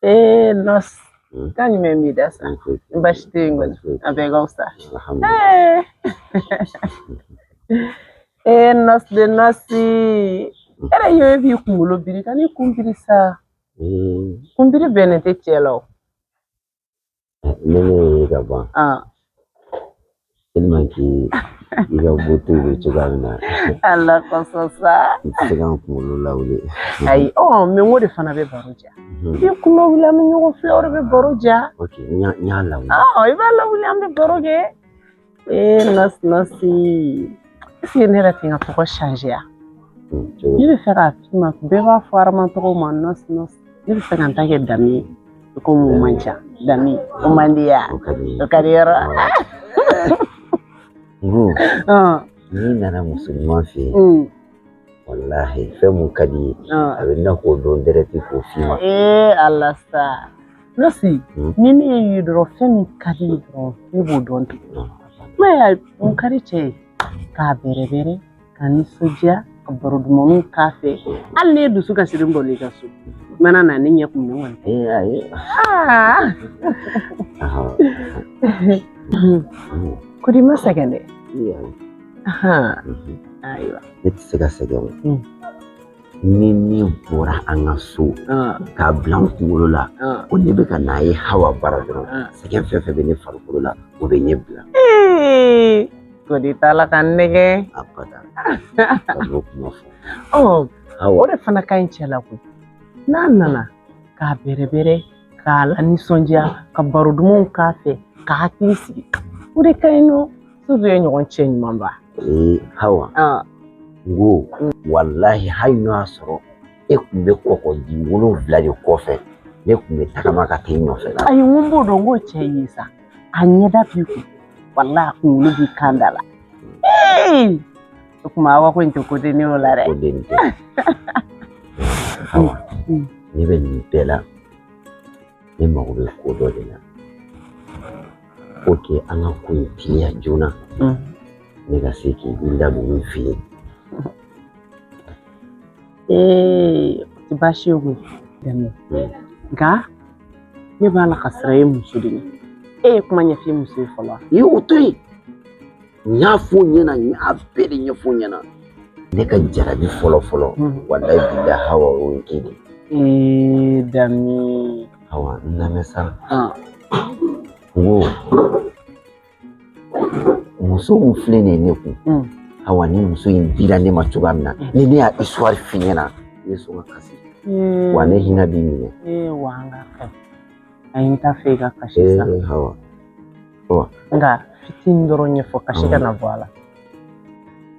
Ee nɔsi kan jumɛn b'i da sa? Baasi tɛ yen kɔni, a bɛɛ ka fisa. Ee nɔsi de nɔsi, e yɛrɛ ye b'i kunkolo biri ka n'i kun biri sa. Kunbiri bɛnnen tɛ cɛ la o. Ne ye ka ban. Tellement que i ka beauté bɛ cogoya min na. Ala kosɔn sa. N tɛ se ka n kunkolo lawuli. Ayi, ɔ mɛ n ko de fana bɛ baro diya. I b'i kun lawuli, an bɛ ɲɔgɔn filɛ, o de bɛ baro diya. Ok, n y'a lawuli. I b'a lawuli, an bɛ baro kɛ. Ee nɔsi nɔsi, est-ce que ne yɛrɛ tɛ n ka tɔgɔ changer ya? Ne bɛ fɛ k'a f'i ma, bɛɛ b'a fɔ Arama tɔgɔ ma nɔsi nɔsi. Ne bɛ fɛ ka n ta kɛ Dami ye. Komi o man ca, Dami o man di ya? O ka di. O ka di yɔrɔ. N ko n'i nana muso ɲuman fɛ yen, walahi, fɛn mun ka di ye, a bɛ na k'o dɔn direct k'o f'i ma. Ee Ala sa nɔsi, ni ne ye dɔrɔn, fɛn min ka di ye dɔrɔn, ne b'o dɔn ten. Kuma ya mun ka di cɛ ye? K'a bɛrɛbɛrɛ, ka nisɔndiya, ka baro dumanw k'a fɛ. Hali ne ye dusu kasilen bɔ i ka so, i mana na, ne ɲɛ kun bɛ kɔni. Ee ayi. Kodi ma sɛgɛn dɛ. Ayiwa. Ne tɛ se ka sɛgɛn o. Ni min bɔra an ka so k'a bila n kunkolo la ko ne bɛ ka n'a ye Hawa bara dɔrɔn, sɛgɛn fɛn fɛn bɛ ne farikolo la, o bɛ ɲɛ bila. Kodi t'a la ka n nɛgɛ. Abada, ka n'o kuma fɔ. O de fana ka ɲi cɛ la koyi. N'a nana k'a bɛrɛbɛrɛ, k'a la nisɔndiya, ka baro dumanw k'a fɛ, k'a hakili sigi, o de ka ɲi nɔ. Surtout e ɲɔgɔn cɛ ɲumanba. Ee Hawa, n ko walahi, hali n'o y'a sɔrɔ e tun bɛ kɔkɔji 7 de kɔfɛ, ne tun bɛ tagama ka taa i nɔfɛ la. Ayi, n ko n b'o dɔn, n k'o cɛ ye sa, a ɲɛda b'i kun, walahi, a kunkolo b'i kan da la. O tuma awa ko in tɛ ko denni o la dɛ. Ko denni tɛ Hawa. Ne bɛ nin bɛɛ la, ne mago bɛ ko dɔ de la. Faut que an ka ko in teliya joona, ne ka se k'i ladon n fɛ yen. Ee, o tɛ baasi ye koyi Dami. Nka ne b'a la ka siran e muso de ɲɛ. E ye kuma ɲɛfɔ i muso ye fɔlɔ wa? I y'o to yen, n y'a fɔ ɲɛna, n y'a bɛɛ de ɲɛfɔ ɲɛna. Ne ka jarabi fɔlɔ fɔlɔ, walayi bilahi Hawa, o ye e de ye. Ee Dami. Hawa, n lamɛn sa. N ko muso min filɛ nin ye ne kun, Hawa, ni muso in dira ne ma cogoya min na, ni ne y'a histoire f'i ɲɛna, i bɛ sɔn ka kasi wa, ne hinɛ b'i minɛ. Ee wa, an ka kɛ, ayi, n t'a fɛ i ka kasi sa. Ee Hawa, Hawa. Nka fitinin dɔrɔn ɲɛfɔ, kasi kana bɔ a la.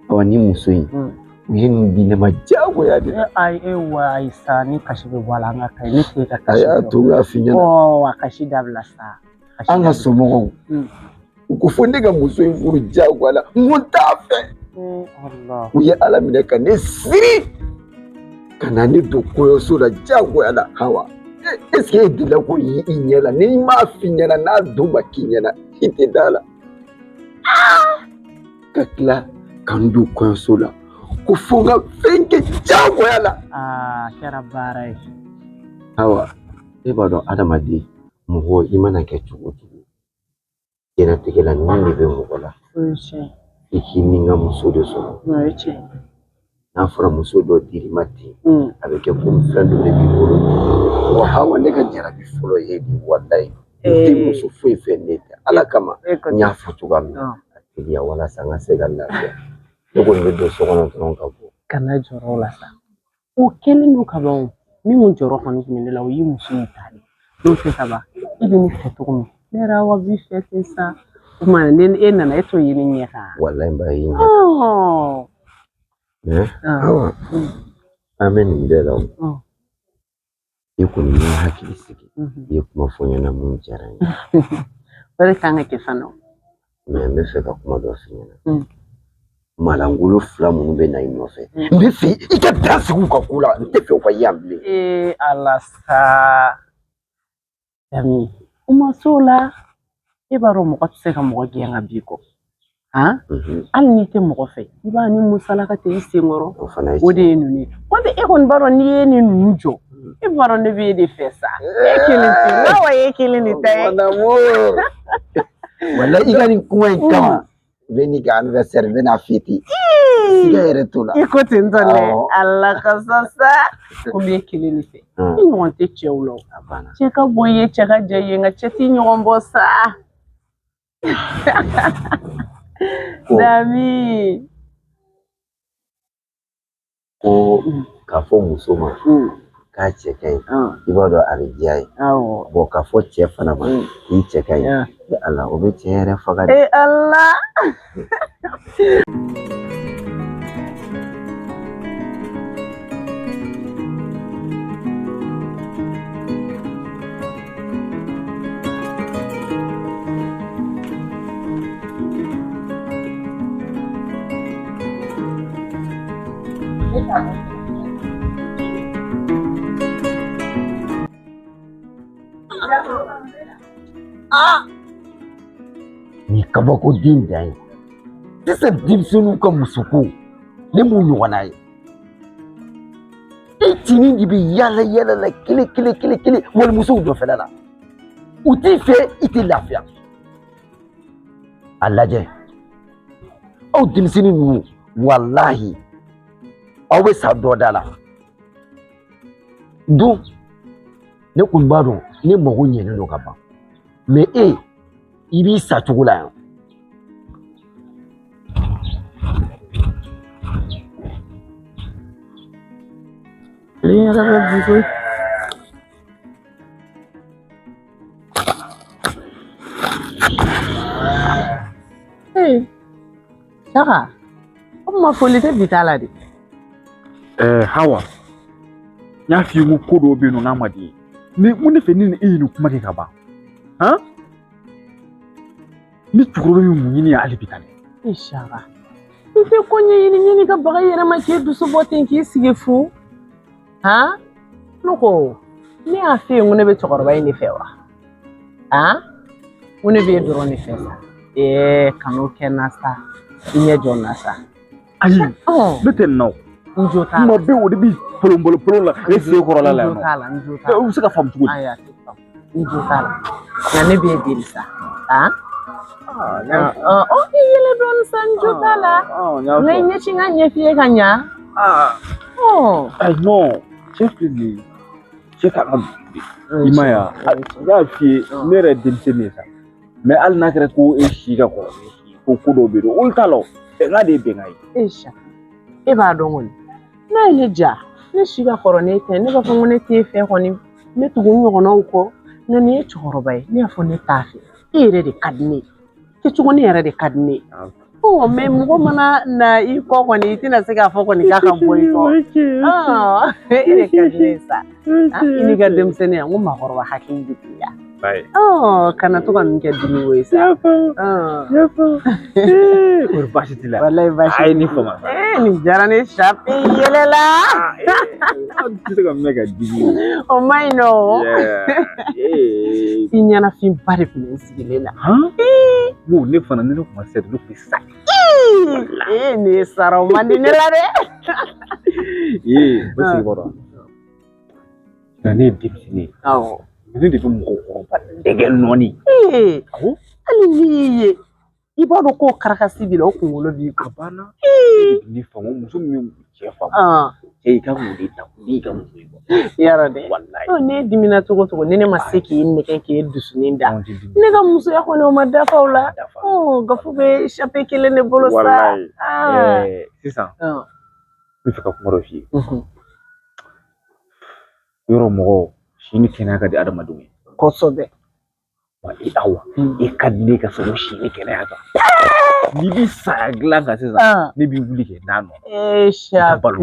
Hawa, ni muso in, u ye nin di ne ma diyagoya de. Ayi, e wa, ayi sa, ni kasi bɛ bɔ a la, an ka kɛ, ne tɛ ka A kasi. y'a to n k'a f'i ɲɛna. Ɔ, a kasi dabila sa. An ka somɔgɔw, u ko fo ne ka muso in furu diyagoya la. N ko n t'a fɛ. U ye Ala minɛ ka ne siri ka na ne don kɔɲɔso la diyagoya la. Hawa, est ce que e delila k'o ye i ɲɛ la? Ni m'a f'i ɲɛna, n'a don ma k'i ɲɛna, i tɛ da la. Ka tila ka n don kɔɲɔso la ko fo n ka fɛn kɛ diyagoya la. Aa, a kɛra baara ye. Hawa, e b'a dɔn, adamaden mɔgɔ, i mana kɛ cogo o cogo diɲɛlatigɛ la, nin de bɛ mɔgɔ la. O ye tiɲɛ. I k'i ni ka muso de sɔrɔ. O ye tiɲɛ. N'a fɔra muso dɔ dir'i ma ten, a bɛ kɛ komi fɛn dɔ de b'i bolo. Wa Hawa, ne ka jarabi fɔlɔ ye de, walayi, n tɛ muso foyi fɛ ne tɛ. Ala kama, n y'a fɔ cogoya min na, a teliya walasa n ka se ka lafiya. Ne kɔni bɛ don so kɔnɔ dɔrɔn ka bɔ. Kana jɔrɔ o la sa, o kɛlen don ka ban. O min kun jɔrɔ kɔni tun bɛ ne la, o y'i muso in ta de. N'o tɛ ka ban, e bɛ ne fɛ cogo min, ne yɛrɛ Awa b'i fɛ ten sa. O tuma ni e nana, e t'o ye ne ɲɛ kan. Walayi, n b'a ye ɲɛ kan. Mais Awa, an bɛ nin bɛɛ la o, i kɔni y'i hakili sigi, i ye kuma fɔ n ɲɛna mun diyara n ye. O de kan ka kɛ fana. Mais n bɛ fɛ ka kuma dɔ f'i ɲɛna. Malangolo fila minnu bɛ na i nɔfɛ, n bɛ fɛ i ka dan sigi u ka ko la. N tɛ fɛ u ka yan bilen. Ee Ala sa Dami, o ma s'o la. E b'a dɔn, mɔgɔ tɛ se ka mɔgɔ gɛn ka b'i kɔ. Han, hali n'i tɛ mɔgɔ fɛ i b'a ni musalaka tɛ i senkɔrɔ, o de ye ninnu ye. Kɔntɛ e kɔni b'a dɔn n'i ye nin ninnu jɔ, e b'a dɔn ne b'e de fɛ sa. E kelen tɛ, n'a wa e kelen de ta ye. Walayi i ka nin kuma in kama, n bɛ n'i ka anniversaire n bɛna fêter. Siga yɛrɛ t'o la. I ko ten tɔ dɛ, Ala ka sɔn sa. Komi e kelen de fɛ, i ɲɔgɔn tɛ cɛw la o. Cɛ ka bon i ye, cɛ ka jan i ye, nka cɛ t'i ɲɔgɔn bɔ sa. Dami. Ko k'a fɔ muso ma k'a cɛ ka ɲi, i b'a dɔn a bɛ diya ye. Bon k'a fɔ cɛ fana ma k'i cɛ ka ɲi, e Ala, o bɛ cɛ yɛrɛ faga dɛ. E Ala. Nin kabako den dan ye sisan, denmisɛnninw ka musoko, ne m'u ɲɔgɔnna ye. I tinin de bɛ yaala yaala la kelen kelen kelen kelen walimusow nɔfɛla la, u t'i fɛ, i tɛ lafiya. A lajɛ, aw denmisɛnnin ninnu, walahi aw bɛ sa dɔ da la don. Ne kɔni b'a dɔn ne mago ɲɛnen don ka ban, mais e i b'i sa cogo la yan. Ne yɛrɛ bɛ bi koyi. Ee, Saka, o tuma foli tɛ bi ta la de. Hawa, n y'a f'i ye ko ko dɔw bɛ yen nɔ n'a ma di ye. Ni mun ne fɛ ni e ye nin kuma kɛ ka ban, han? Ni cɛkɔrɔba bɛ mun ɲini yan hali bi tan dɛ? E Saka, i tɛ ko ɲɛɲini ɲini ka baga i yɛrɛ ma k'i dusu bɔ ten k'i sigi fu. Han? Ne ko, ne y'a f'i ye ko ne bɛ cɛkɔrɔba in de fɛ wa? Han? Ko ne b'e dɔrɔn de fɛ sa. Ee, kan'o kɛ n na sa. I ɲɛ jɔ n na sa. Ayi, ne tɛ nin na o. N jo t'a la. Kuma bɛɛ o de bɛ polonpolon polon la e sen kɔrɔla la yan N jo nɔ. t'a la, n jo t'a la. O bɛ se ka faamu cogo di? Ayi, a tɛ faamu. N jo t'a la. Nka ne b'e deli sa. Han? Ɔ, i yɛlɛ dɔɔnin sa, n jo t'a la. Nka i ɲɛsin ka ɲɛf'i ye ka ɲa. Ayi, non, cɛ filɛ nin ye, cɛ kan ka i ma ye wa? N y'a f'i ye, ne yɛrɛ ye denmisɛnnin ye sa, mais hali n'a kɛra ko e si ka kɔrɔ ni si ye, ko ko dɔw bɛ yen nɔ, olu t'a la o, bɛnkan de ye bɛnkan ye. E Saka, e b'a dɔn kɔni, n'a ye ne ja, ne si ka kɔrɔ n'e ta ye, ne b'a fɔ ko ne t'e fɛ kɔni, n bɛ tugu n ɲɔgɔnnaw kɔ, nka nin ye cɛkɔrɔba ye, ne y'a fɔ ne t'a fɛ, e yɛrɛ de ka di ne ye, kɛcogo ne yɛrɛ de ka di ne ye. Ɔ, mais mɔgɔ mana na i kɔ kɔni, i tɛna se k'a fɔ kɔni k'a ka bɔ i kɔ. E de ka di ne ye sa. I n'i ka denmisɛnninya, n ko maakɔrɔba hakili de b'i la. Ɔ, kana to ka ninnu kɛ dimi ko ye sa. Kɔri baasi t'i la? Walayi baasi. A ye nin faamu. Ee, nin diyara ne Sape yɛlɛ la. An tɛ se ka mɛn ka dimi. O ma ɲi nɔ. I ɲɛnafinba de tun bɛ n sigilen na. N ko ne fana, ni ne tun ma se, ne tun bɛ sa. Ee, nin ye sara o man di ne la dɛ. Ee, n bɛ segin kɔrɔ. Nka ne ye denmisɛnnin ye. Awɔ. Ne de bɛ mɔgɔkɔrɔba dɛgɛ nɔɔni. Ee, hali n'i y'i ye, i b'a dɔn k'o karakasi b'i la, o kunkolo b'i kun. A banna. E de bɛ ne faamu, muso min bɛ cɛ faamu. Cɛ i kan k'o de ta, o de y'i ka muso ye. Yarɔ dɛ. Walayi. Ne dimina cogo cogo, ni ne ma se k'i nɛgɛ k'i dusuni da. Ne ka musoya kɔni o ma dafa o la. Gafu bɛ sape kelen de bolo sa. Walayi. Sisan, n bɛ fɛ ka kuma dɔ f'i ye. Yɔrɔ mɔgɔ, si ni kɛnɛya ka di adamadenw ye. Kosɛbɛ. Wa e Awa, e ka di ne ka sɔrɔ si ni kɛnɛya kan. N'i bɛ saya dilan kan sisan, ne b'i wuli kɛ n'a nɔ. Ee Sape,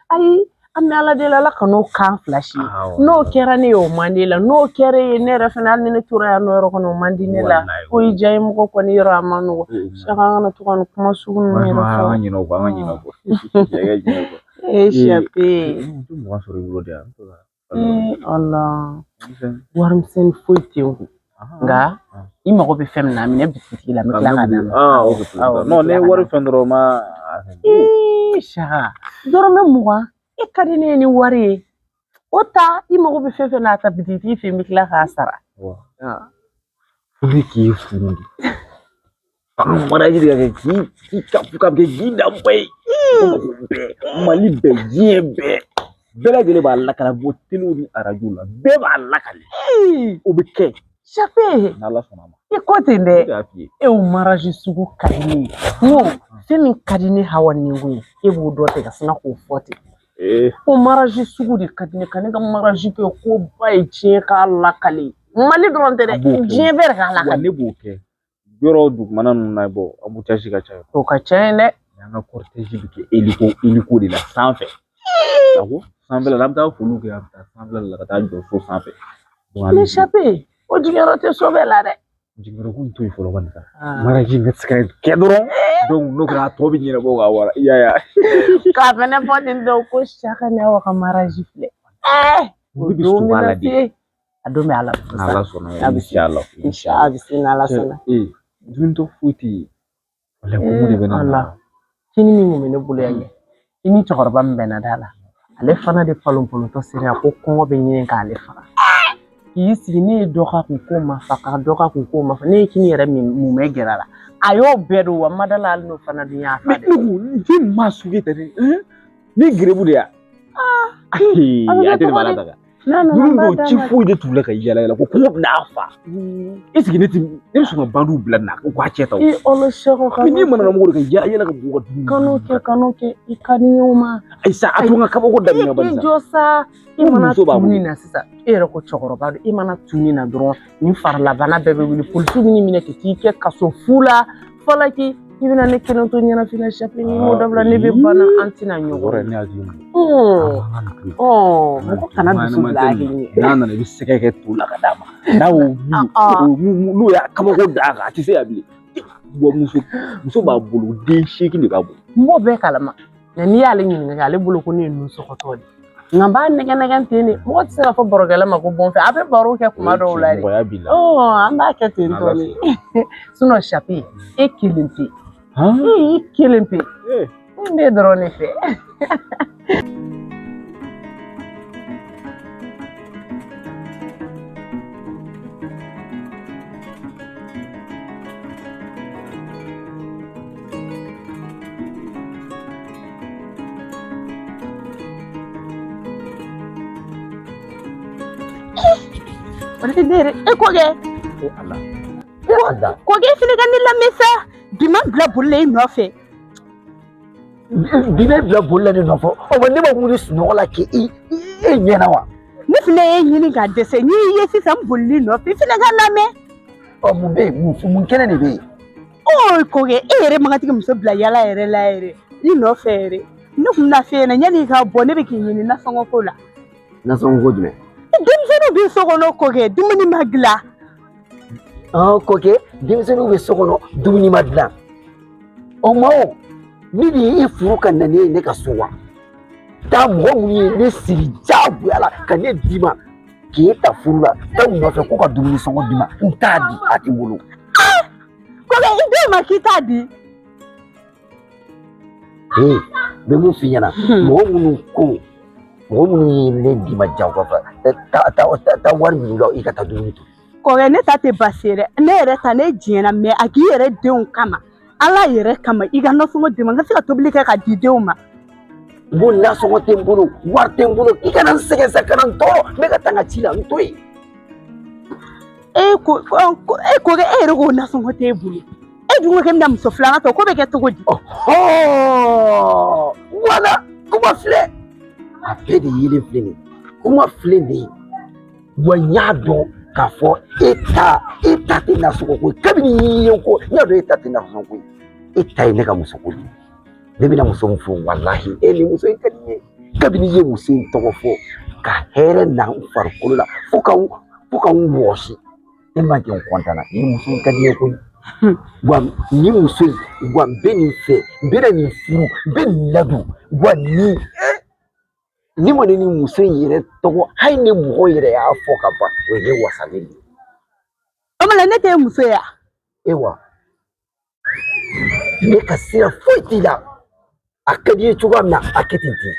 ayi, an bɛ Ala deli, Ala kan'o kan fila si. N'o kɛra ne ye, o man di la. N'o kɛra e ye, ne yɛrɛ fana, hali ni ne tora yan nɔ yɔrɔ kɔni, o man di ne la. Ko i diya ye mɔgɔ kɔni yɔrɔ a man nɔgɔn. Saka, an kana to ka nin kuma sugu ninnu yɛrɛ fɔ. An ka ɲinɛ o kɔ, an ka ɲinɛ o kɔ. Ee Sape. N tɛ mugan sɔrɔ i bolo de yan. Ee Ala, warimisɛnnin foyi tɛ n kun. Nka i mago bɛ fɛn min na, a minɛ bitigitigi la, n bɛ tila k'a d'a ma. Ah, ok. Awɔ, n bɛ Non, ne tila ka wari d'a ma. fɛn dɔrɔn ma. Ii, Saka, dɔrɔmɛ 20, e ka di ne ye ni wari ye. O ta, i mago bɛ fɛn fɛn na, a ta bitigitigi fɛ yen, n bɛ tila k'a sara. Fo ne k'i furu de. An ka mariage de ka kɛ k'i ka fo ka kɛ k'i danba ye. Bamakɔ bɛɛ, Mali bɛɛ, diɲɛ bɛɛ. Bɛɛ lajɛlen b'a lakale bɔ telew ni arajow la. Bɛɛ b'a lakale. O bɛ kɛ. Sape, N'Ala sɔnna a ma. i ko ten dɛ. Ne y'a f'i ye. E o mariage sugu ka di ne ye. N ko fɛn min ka di ne Hawa ni ko ye, e b'o dɔn ten ka sina k'o fɔ ten. Ko mariage sugu de ka di ne ka ne ka mariage kɛ ko ba ye diɲɛ k'a lakale. Mali dɔrɔn tɛ dɛ, A b'o kɛ. diɲɛ bɛɛ de k'a Wa lakale. ne b'o kɛ. Yɔrɔ dugumana ninnu na bɔ, embouteillage ka ca. O ka ca yen dɛ. An ka cortège bɛ kɛ hélico hélico de la sanfɛ. Awɔ, sanfɛla la an bɛ taa foliw kɛ, an bɛ taa sanfɛla la ka taa jɔ so sanfɛ. Ne Sape, o jiginyɔrɔ tɛ so bɛɛ la dɛ. Jiginyɔrɔ ko in to yen fɔlɔ kɔni sa. Mariage in ka se ka kɛ dɔrɔn. Donc n'o kɛra a tɔ bɛ ɲɛnabɔ ka wara. I y'a ye wa? K'a fɛnɛ fɔ ten tɔ ko Saka ni Awa ka mariage filɛ. O Olu bɛ don sogo a bɛna la de. se. A don bɛ Ala bolo sa. N'Ala sɔnna, A bɛ se. inshallah. Inshallah, a bɛ se n'Ala sɔnna. Ee, dumuni tɔ foyi tɛ yen. Walayi, kɔngɔ de bɛ ne na. Ala. Kini min kun bɛ ne bolo yan dɛ. I ni cɛkɔrɔba min bɛnna da la, ale fana de palon palontɔ sera yan ko kɔngɔ bɛ ɲini k'ale faga. K'i sigi ne ye dɔ k'a kun k'o ma fa, ka dɔ k'a kun k'o ma fa. Ne ye kini yɛrɛ min mumɛ gɛrɛ a la. A y'o bɛɛ don wa n ma da la hali n'o fana dun y'a fa Mais dɛ. ne ko n maa sugu tɛ dɛ. Ni gɛrɛbu de ya. A bɛ A kɛ tɛ cogo nin di? ta kan. N'a nana Ninnu n b'a dɔw d'a ci ma. foyi de t'u la ka yala yala ko kɔngɔ bɛn'a fa. Est ce que ne ti ne bɛ sɔn ka bandiw bila nin na u k'a cɛ ta o. I ɔlɔ sɛkɔ Mais n'i kan'o mana kɛ. mɔgɔ de ka yala yala ka mɔgɔw ka dumuni Kan'o kɛ, kan'o kɛ. I ka di n ye o ma. Ayi sa, a to n ka kabako daminɛ I bani sa. jɔ sa. I Ko mana muso b'a tu bolo. nin na sisan, e yɛrɛ ko cɛkɔrɔba don, i mana tu nin na dɔrɔn, nin farilabana bɛɛ bɛ wuli, polisiw bɛ n'i minɛ ka t'i kɛ kaso fu la. Falaki, i bɛna ne kelen to ɲɛnafin na Sape, n'i m'o dabila ne bɛ bana, an tɛna O ɲɔgɔn yɔrɔ ye. ne hakili ma. Mɔgɔ kana dusu bila hakili ɲɛ. N'a nana i bɛ sɛgɛ kɛ to la ka d'a ma. N'a y'o min, n'o y'a kabako d'a kan, a tɛ se yan bilen. Wa muso b'a bolo, den 8 de b'a bolo. N b'o bɛɛ kalama. Nka n'i y'ale ɲininka ale bolo ko ne ye nusɔgɔtɔ de ye. Nka n b'a nɛgɛ nɛgɛ ten de. Mɔgɔ tɛ se k'a fɔ barokɛla ma ko bɔn fɛ. A bɛ baro kɛ kuma dɔw la de. Mɔgɔya b'i la. An b'a kɛ ten tɔ de. Sinon Sape, e kelen pe. I kelen pe. N b'e dɔrɔn de fɛ. O de tɛ ne yɛrɛ. E kɔkɛ. E Ala. Ala. Kɔkɛ fana ka ne lamɛn sa. Bi ma bila boli la i nɔfɛ. Bi bɛ bila boli la ne nɔfɛ. Ɔ wa ne ma wuli sunɔgɔ la k'e e ɲɛna wa? Ne fana ye ɲini ka dɛsɛ. N'i ye sisan n bolili nɔfɛ, i fana ka lamɛn. Ɔ mun bɛ yen? Mun kɛnɛ de bɛ yen? Ɔ kɔkɛ, e yɛrɛ man ka t'i muso bila yala yɛrɛ la yɛrɛ. I nɔfɛ yɛrɛ. Ne kun bɛna f'e ɲɛna yanni i ka bɔ, ne bɛ k'i ɲini nasɔngɔ ko la. Nasɔngɔ ko jumɛn? Denmisɛnninw bɛ so kɔnɔ kɔkɛ, dumuni ma dilan. Kɔkɛ, denmisɛnninw bɛ so kɔnɔ, dumuni ma dilan. O ma o, ne de ye e furu ka na ne ye ne ka so wa? Taa mɔgɔ minnu ye ne siri diyagoya la ka ne d'i ma k'e ta furu la, taa u nɔfɛ k'u ka dumuni sɔngɔ d'i ma, n t'a di, a t'i bolo. Kɔkɛ, i den ma k'i t'a di. Ee, n bɛ mun f'i ɲɛna, mɔgɔ minnu ko, mɔgɔ minnu ye ne d'i ma jagoya fɛ, taa wari minɛ u la i ka taa dumuni to. Kɔkɛ, ne ta tɛ baasi ye dɛ. Ne yɛrɛ ta, ne diɲɛna mɛ a k'i yɛrɛ denw kama. Ala yɛrɛ kama, i ka nasɔngɔ di ma, n ka se ka tobili kɛ ka di denw ma. N ko nasɔngɔ tɛ n bolo, wari tɛ n bolo, i kana n sɛgɛn sa, kana n tɔɔrɔ, n bɛ ka taa n ka ci la, n to yen. E ko e kɔkɛ, e yɛrɛ ko nasɔngɔ t'e bolo. E dun ko k'e bɛna muso filanan ta, ko bɛ kɛ cogo di? Ɔhɔn, wala kuma filɛ. A bɛɛ de yelen filɛ nin ye. Kuma filɛ nin ye. Wa n y'a dɔn k'a fɔ e ta tɛ nasɔngɔ ko ye. Kabini n y'i ye ko n y'a dɔn e ta tɛ nasɔngɔ ko ye. E ta ye ne ka muso ko ye. Ne bɛna muso min furu, walahi e ni muso in ka di n ye. Kabini i ye muso in tɔgɔ fɔ ka hɛrɛ na n farikolo la fo ka n wɔsi. E ma kɛ n kɔntanna. Ni muso in ka di n ye koyi. Wa ni muso in, wa n bɛ nin fɛ, n bɛna nin furu, n bɛ nin ladon, wa nin ni ma ni muso in yɛrɛ tɔgɔ, hali ni mɔgɔ yɛrɛ y'a fɔ ka ban, o ye ne wasalen de ye. kuma la ne tɛ muso ye wa? E wa ne ka sira foyi t'i la, a ka di i ye cogoya min na a kɛ ten ten.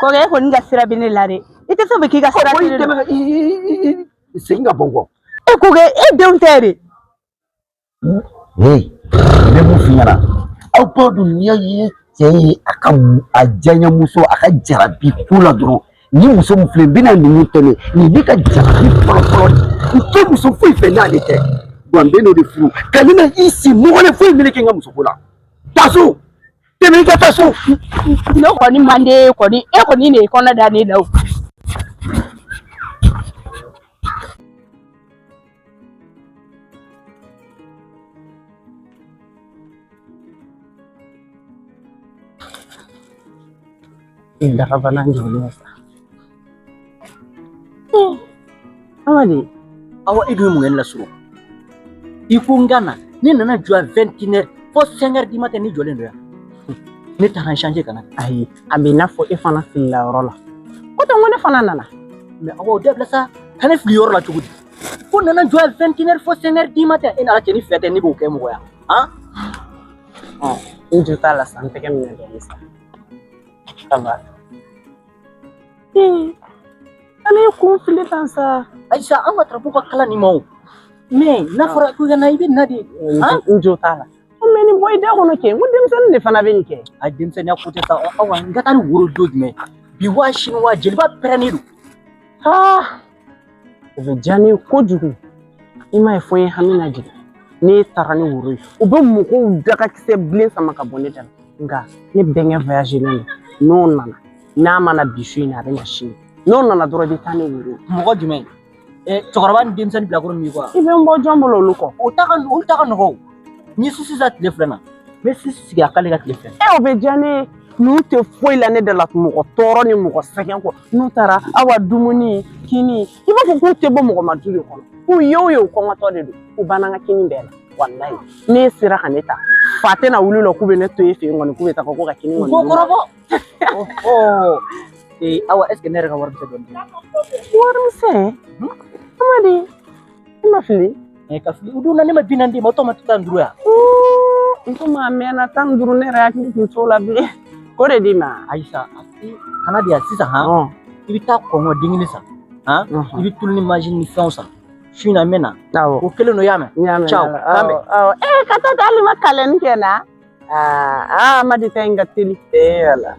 Kɔkɛ, e kɔni ka sira bɛ ne la dɛ, i tɛ se k'i ka sira tɛ ne la. Segin ka bɔ n kɔ. E kɔkɛ, e denw tɛ de. Hey, n bɛ mun f'i ɲɛna, aw baw dun, n'i y'a ye cɛ ye a ka a diyaɲɛmuso a ka jarabi ko la dɔrɔn, ni muso min filɛ n bɛna ninnu tɛmɛ, nin ne ka jarabi fɔlɔ fɔlɔ, n tɛ muso foyi fɛ n'ale tɛ. Wa n bɛ n'o de furu ka ne na i si mɔgɔlen foyi meleke n ka musoko la. Taa so, tɛmɛ i ka taa so. Ne kɔni man di e kɔni, e kɔni de ye kɔnɔ da ne la o. Dagabana jɔlen sa. Amadi. Awa, e dun ye mun kɛ ne la surɔ? I ko n ka na, ne nana jɔ à 21h fo 5h du matin, ne jɔlen don yan. Ne taara n changer ka na. Ayi, a bɛ i n'a fɔ e fana filila yɔrɔ la. Ko tɛ n ko ne fana nana. Mais awa, o dabila sa, ka ne fili yɔrɔ la cogo di? Ko nana jɔ à 21h fo 5h du matin, e n'Ala cɛ, ni fɛ tɛ ne b'o kɛ mɔgɔ ya? Han? Ɔ, n jo t'a la sa, n tɛgɛ minɛ dɔɔnin sa. Ça va. Ee, ale ye kun fili tan sa. Ayisa, an ka tarabu ka kala nin ma o. Mais n'a fɔra ko i ka na, i bɛ na de. N jo t'a la. Mais nin bɔ i da kɔnɔ kɛ, n ko denmisɛnnin de fana bɛ nin kɛ. A denmisɛnninya ko tɛ sa, awa, n ka taa ni woro don jumɛn? Bi wa sini wa jeliba pɛrɛnnen don. Aa, o bɛ diya ne ye kojugu. I m'a ye fo n ye hami lajigin. Ne taara ni woro ye, u bɛ mɔgɔw dagakisɛ bilen sama ka bɔ ne da la. Nka ne bɛnkɛ voyagelen don, n'o nana, n'a mana bi su in na, a bɛ na sini. N'o nana dɔrɔn, i bɛ taa ni woro ye. Mɔgɔ jumɛn? Cɛkɔrɔba ni denmisɛnnin bilakoro min kɔ. I bɛ n bɔ jɔn bolo olu kɔ? O ta ka, olu ta ka nɔgɔ o. N ye sisi san tile 2 na, n bɛ sisi sigi a k'ale ka tile 2. E, o bɛ diya ne ye. N'u tɛ foyi la ne da la mɔgɔ tɔɔrɔ ni mɔgɔ sɛgɛn kɔ. N'u taara awa dumuni kini, i b'a fɔ k'u tɛ bɔ mɔgɔ ma du de kɔnɔ. K'u ye o ye, u kɔngɔtɔ de don. U banna n ka kini bɛɛ la. Walayi, n'e sera ka ne ta, fa tɛna wuli la k'u bɛ ne to e fɛ yen kɔni, k'u bɛ taga ko ka kini kɔni. U k'o kɔrɔbɔ. Ee awa, est ce que ne yɛrɛ ka wari misɛn dɔɔni tɛ? Wari misɛn? Amadi, i ma fili. Ka fili o don na, ne ma 40 d'i ma, o tɔ ma 15 yan. N ko a mɛnna 15, ne yɛrɛ hakili tun t'o la bilen. K'o de d'i ma. Ayisa, kana di yan sisan han. I bɛ taa kɔngɔ den kelen san. Han? I bɛ tulu ni mansin ni fɛnw san. Su in na n bɛ na. Awɔ. O kelen don, i y'a mɛn? N y'a mɛn. Ciao. K'an bɛn. Awɔ. Ee, ka taa hali ma kalɛni kɛ na. Aa, Amadi ta in ka teli. Ee Ala.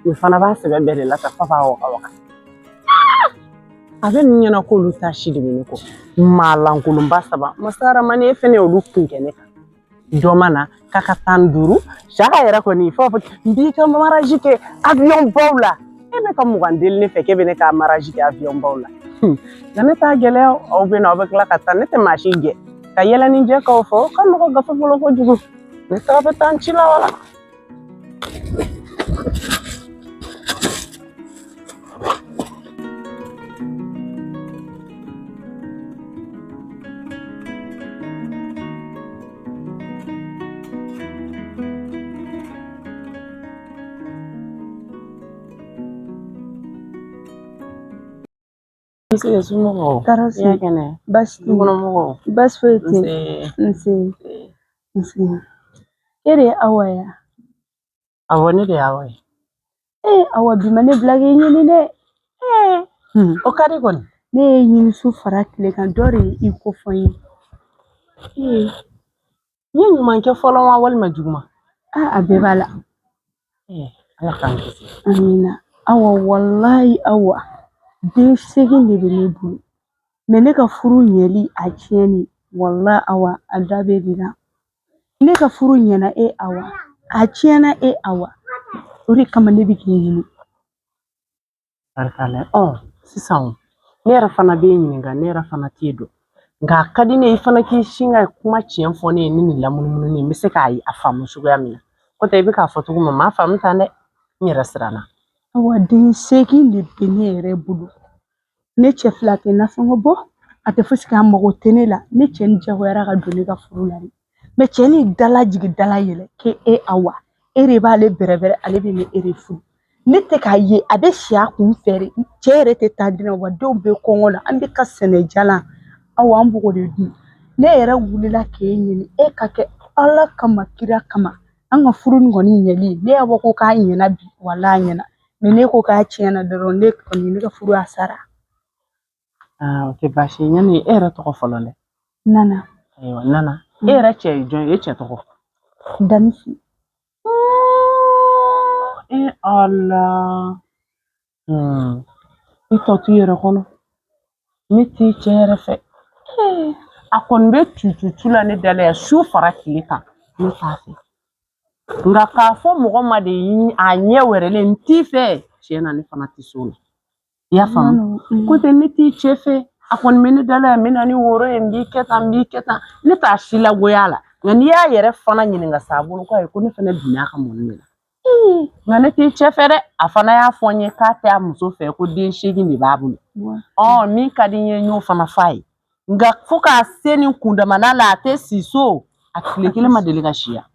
Nin fana b'a sɛbɛ bɛɛ de la ta fa b'a waga waga. A bɛ ninnu ɲɛna k'olu ta si de bɛ ne kɔ. Maa lankolonba saba. Masa Ramani, e fɛnɛ y'olu kun kɛ ne kan. Dɔ ma na k'a ka 15. Saka yɛrɛ kɔni fo fɔ n b'i ka mariage kɛ avion baw la. E bɛ ka 20 deli ne fɛ k'e bɛ ne ka mariage kɛ avion baw la. Nka ne t'a gɛlɛya, aw bɛ na, aw bɛ tila ka taa, ne tɛ maa si gɛn. Ka yɛlɛ ni jɛ k'aw fɔ, ka nɔgɔ gafe bolo kojugu. Ne taga bɛ taa n ci la wala. Nse, somɔgɔw? Tɔɔrɔ si. I y'a kɛnɛ? Baasi tɛ. Dukɔnɔmɔgɔw? Baasi foyi tɛ. Nse. Nse. Nse. E de ye Awa ye wa? Awɔ, ne de ye Awa ye. Ee Awa, bi ma ne bila k'e ɲini dɛ. Ee, o ka di kɔni. Ne ye ɲini su fara tile kan, dɔ de ye i ko fɔ n ye. Ee. N ye ɲuman kɛ fɔlɔ wa walima juguman? Aa, a bɛɛ b'a la. Ee, Ala k'an kisi. Amina. Awa, walayi Awa, den 8 de bɛ ne bolo. Mais ne ka furu ɲɛli a tiɲɛni, walayi Awa, a da bɛ de la. Ne ka furu ɲɛna e Awa, a tiɲɛna e Awa. O de kama ne bɛ k'i ɲini. Barikala. Ɔ, sisan ne yɛrɛ fana b'e ɲininka, ne yɛrɛ fana t'e dɔn. Nka a ka di ne ye i fana k'i sin ka kuma tiɲɛ fɔ ne ye ni nin lamunumunu n bɛ se k'a faamu cogoya min na. N'o tɛ i bɛ k'a fɔ cogo min, n m'a faamu tan dɛ. N yɛrɛ siranna. Awa, den 8 de bɛ ne yɛrɛ bolo. Ne cɛ fila tɛ nasɔngɔ bɔ, a tɛ fosi kɛ, a mago tɛ ne la. Ne cɛ ni jagoyara ka don ne ka furu la de. Mais cɛ ni dala jigin dala yɛlɛ k'e e Awa, e de b'ale bɛrɛbɛrɛ, ale bɛ ne e de furu. Ne tɛ k'a ye, a bɛ si a kun fɛ de. Cɛ yɛrɛ tɛ taa di ne ma, wa denw bɛ kɔngɔ la, an bɛ ka sɛnɛ jalan. Awa an b'o de dun. Ne yɛrɛ wulila k'e ɲini e ka kɛ Ala kama kira kama. An ka furu nin kɔni ɲɛli ne y'a fɔ ko k'a ɲɛna bi wala a ɲɛna mɛ ne ko k'a tiɲɛna dɔrɔn ne kɔni ne ka furu a sara. Aa, o tɛ baasi ye. Ɲani e yɛrɛ tɔgɔ fɔlɔ dɛ. Nana. Ayiwa, Nana. E yɛrɛ cɛ ye jɔn ye? E cɛ tɔgɔ? Damisi. E Ala. I tɔ t'u yɛrɛ kɔnɔ. Ne t'i cɛ yɛrɛ fɛ. A kɔni bɛ tututu la ne da la yan su fara tile kan. Ne t'a fɛ. Nka k'a fɔ mɔgɔ ma de a ɲɛ wɛrɛlen n t'i fɛ. Tiɲɛ na ne fana tɛ s'o la. I y'a faamu? Ko tɛ ne t'i cɛ fɛ. A kɔni bɛ ne da la yan, n bɛ na ni woro ye, n b'i kɛ tan, n b'i kɛ tan. Ne t'a si lagoya a la. Nka n'i y'a yɛrɛ fana ɲininka sa a bolo ko ayi ko ne fana binna a ka mɔni de la. Nka ne t'i cɛ fɛ dɛ. A fana y'a fɔ n ye k'a tɛ a muso fɛ ko den 8 de b'a bolo. Ɔ min ka di n ye n y'o fana f'a ye. Nka fo k'a se nin kundamana la a tɛ si so. A tile kelen ma deli ka si yan.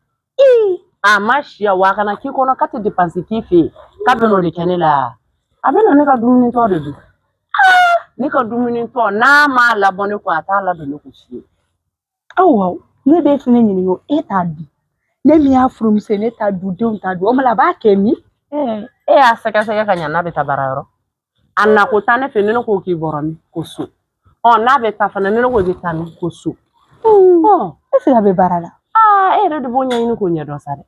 A ma si yan wa a kana k'i kɔnɔ k'a tɛ depansi k'i fɛ yen k'a bɛ n'o de kɛ ne la. A bɛ na ne ka dumuni tɔ de dun. Ne ka dumuni tɔ n'a m'a labɔ ne kun a t'a ladon ne kun fiyewu. Awa ne b'e fɛnɛ ɲininka e t'a dun. Ne min y'a furumuso ye ne t'a dun denw t'a dun o ma a b'a kɛ min? E y'a sɛgɛsɛgɛ ka ɲa n'a bɛ taa baarayɔrɔ. A na ko taa ne fɛ ne ko k'i bɔra min ko so. Ɔ n'a bɛ taa fana ne ko i bɛ taa min ko so. Ɔ est ce que a bɛ baara la? Aa e yɛrɛ de b'o ɲɛɲini k'o ɲɛdɔn sa dɛ.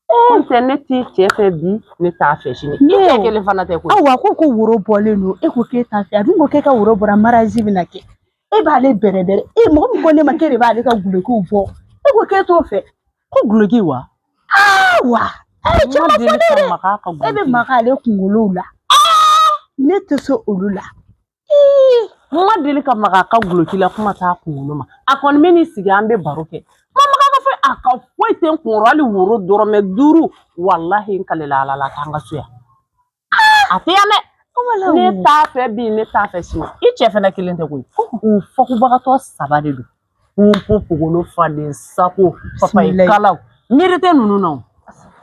E tɛ ne t'i cɛ fɛ bi ne t'a fɛ sini. I cɛ kelen fana tɛ koyi. Awa ko woro bɔlen don e ko k'e t'a fɛ a dun ko k'e ka woro bɔra mariage bɛna kɛ. E b'ale bɛrɛbɛrɛ e mɔgɔ min ko ne ma k'e de b'ale ka gulokiw bɔ e ko k'e t'o fɛ. Ko guloki wa? Awa e cɛ ma fɔ ne dɛ. E bɛ maga ale kunkolow la. Ne tɛ se olu la. N ma deli ka maga a ka guloki la kuma t'a kunkolo ma. A kɔni bɛ n'i sigi an bɛ baro kɛ. Ma maga ka foyi a ka foyi tɛ n kunkɔrɔ hali woro dɔrɔmɛ 5 walahi n kalela Ala la k'an ka so yan. A tɛ yan dɛ. Ne t'a fɛ bi ne t'a fɛ sini. I cɛ fana kelen tɛ koyi. U fakubagatɔ 3 de don. Ponpo pogolo faden sako papaye kalaw. Miiri tɛ ninnu na o.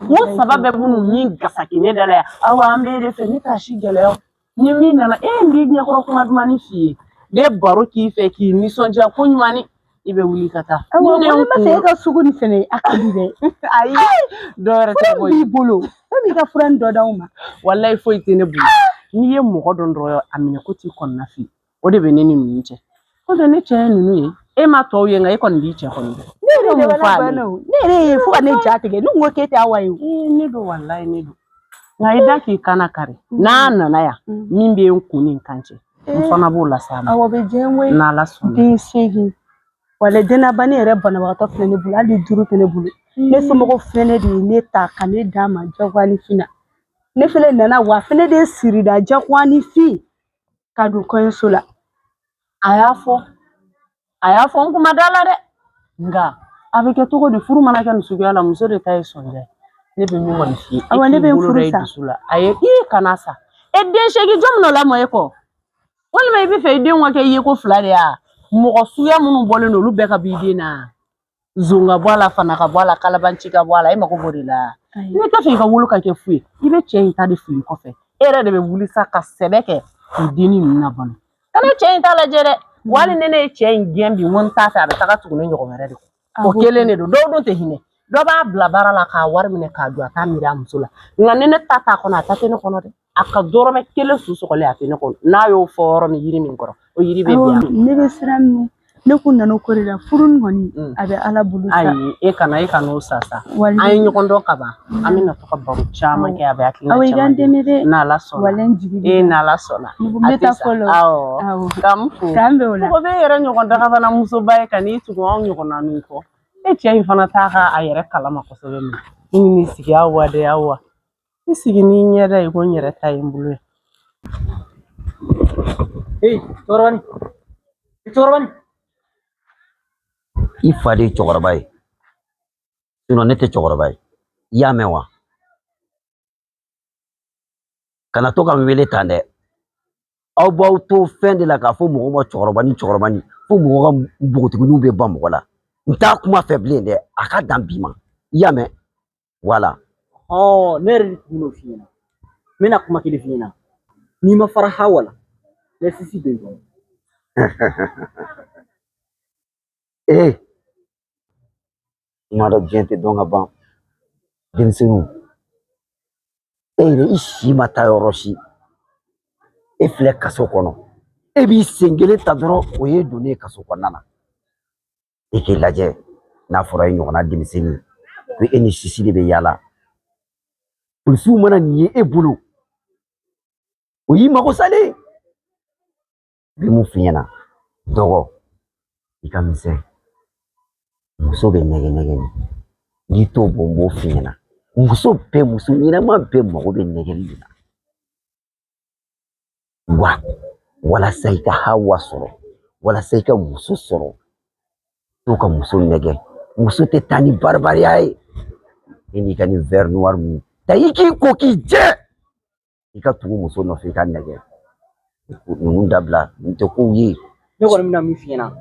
U 3 bɛɛ b'u ni gasaki ne da la yan. Awa an b'e de fɛ ne t'a si gɛlɛya o. Ni min nana e n b'i ɲɛkɔrɔ kuma dumanni f'i ye. Ne baro k'i fɛ k'i nisɔndiya ko ɲuman ni i bɛ wuli ka taa. Awa ne ma fɛ e ka sugu nin fɛnɛ a ka di dɛ. Ayi dɔ wɛrɛ tɛ koyi. B'i bolo e b'i ka fura nin dɔ d'aw ma. Walayi foyi tɛ ne bolo. N'i ye mɔgɔ dɔn dɔrɔn a minɛ ko t'i kɔnɔna fili. O de bɛ ne ni ninnu cɛ. Ko tɛ ne cɛ ye ninnu ye. E ma tɔw ye nka e kɔni b'i cɛ kɔni dɔn. Ne yɛrɛ de b'a la ne yɛrɛ ye fo ka ne ja tigɛ ne ko k'e tɛ Awa ye o. Ne don walayi ne don. Nka i da k'i kana kari. N'a nana yan min bɛ n kun ni n kan cɛ. N fana b'o las'a ma. Awɔ bɛ diɲɛ koyi. N'Ala sɔnna. Den 8. Wala dennabani yɛrɛ banabagatɔ filɛ ne bolo hali 5 tɛ ne bolo. Ne somɔgɔw fɛnɛ de ye ne ta ka ne d'a ma jagoyanifin na. Ne fɛnɛ nana wa fɛnɛ de sirida jagoyanifin ka don kɔɲɔso la. A y'a fɔ. A y'a fɔ n kuma da la dɛ. Nka a bɛ kɛ cogo di furu mana kɛ nin suguya la muso de ta ye sɔnja ye. Ne bɛ min kɔni f'i ye. Awɔ ne bɛ n furu sa. E dusu la. A ye i kana sa. E den 8 jɔn bɛn'o lamɔ e kɔ? Walima i bɛ fɛ i denw ka kɛ yeko 2 de ye wa? Mɔgɔ suguya minnu bɔlen don olu bɛɛ ka bɔ i den na. Zon ka bɔ a la, fana ka bɔ a la, kalabanci ka bɔ a la, e mako b'o de la. Ne t'a fɛ i ka wolo ka kɛ fu ye. I bɛ cɛ in ta de fili kɔfɛ. E yɛrɛ de bɛ wuli sa ka sɛbɛ kɛ k'i dennin ninnu labalo. Kana cɛ in ta lajɛ dɛ. Wali ni ne ye cɛ in gɛn bi n ko n t'a fɛ a bɛ taga tugu ne ɲɔgɔn wɛrɛ de kɔ. O kelen de don. Dɔw dun tɛ hinɛ. Dɔ b'a bila baara la k'a wari minɛ k'a don a t'a miiri a muso la. Nka ni ne ta t'a kɔnɔ a ta tɛ ne kɔnɔ dɛ. A ka dɔrɔmɛ 1 su sɔgɔlen a tɛ ne kɔnɔ. N'a y'o fɔ yɔrɔ min yiri min kɔrɔ o yiri bɛ bin a. Ne bɛ siran min ne kun nana o ko de la furu nin kɔni a bɛ Ala bolo sa. Ayi e kana o sa sa. An ye ɲɔgɔn dɔn ka ban. An bɛna to ka baro caman kɛ a bɛ hakilina caman. Awɔ i ka n dɛmɛ dɛ. N'Ala sɔnna. Walayi n jigi b'i kan. E n'Ala sɔnna. N bɛ taa fɔlɔ. Awɔ. K'an fo. K'an bɛn o la. Mɔgɔ bɛ e yɛrɛ ɲɔgɔn dagabana musoba ye ka n'i tugu anw ɲɔgɔnna ninnu kɔ. E cɛ in fana t'a ka a yɛrɛ kalama kosɛbɛ minɛ. Ni n'i sigi awa dɛ awa. I sigi n'i ɲɛda ye ko n yɛrɛ ta ye n bolo ye. Ee cɛkɔrɔbanin. Cɛkɔrɔbanin. I fa de ye cɛkɔrɔba ye. Sinon ne tɛ cɛkɔrɔba ye. I y'a mɛn wa? Kana to ka n wele tan dɛ. Aw b'aw to fɛn de la k'a fɔ mɔgɔw ma cɛkɔrɔba ni cɛkɔrɔba ni fo mɔgɔ ka npogotigininw bɛ ban mɔgɔ la. N t'a kuma fɛ bilen dɛ. A ka dan bi ma. I y'a mɛn? Wala. Ɔ ne yɛrɛ de tun bɛn'o f'i ɲɛna. N bɛna kuma kelen f'i ɲɛna. N'i ma fara Hawa la, n bɛ sisi don i kɔnɔ. Ee, i m'a dɔn diɲɛ tɛ dɔn ka ban. Denmisɛnninw, e yɛrɛ i si ma taa yɔrɔ si, e filɛ kaso kɔnɔ, e b'i sen kelen ta dɔrɔn o ye donnen ye kaso kɔnɔna na. E k'i lajɛ, n'a fɔra e ɲɔgɔnna denmisɛnnin ko e ni sisi de bɛ yaala, polisiw mana nin ye e bolo, o y'i mago salen. N bɛ mun f'i ɲɛna dɔgɔ, i ka misɛn, muso bɛ nɛgɛ nɛgɛ de, n'i t'o bɔ n b'o f'i ɲɛna. Muso bɛɛ, muso ɲɛnama bɛɛ mago bɛ nɛgɛli de la. Wa walasa i ka Hawa sɔrɔ, walasa i ka muso sɔrɔ, to ka muso nɛgɛ. Muso tɛ taa ni baribariya ye. E n'i ka nin verre noir mun ta, i k'i ko k'i jɛ, i ka tugu muso nɔfɛ, i ka nɛgɛ. Ninnu dabila, nin tɛ kow ye. Ne kɔni bɛna min f'i ɲɛna,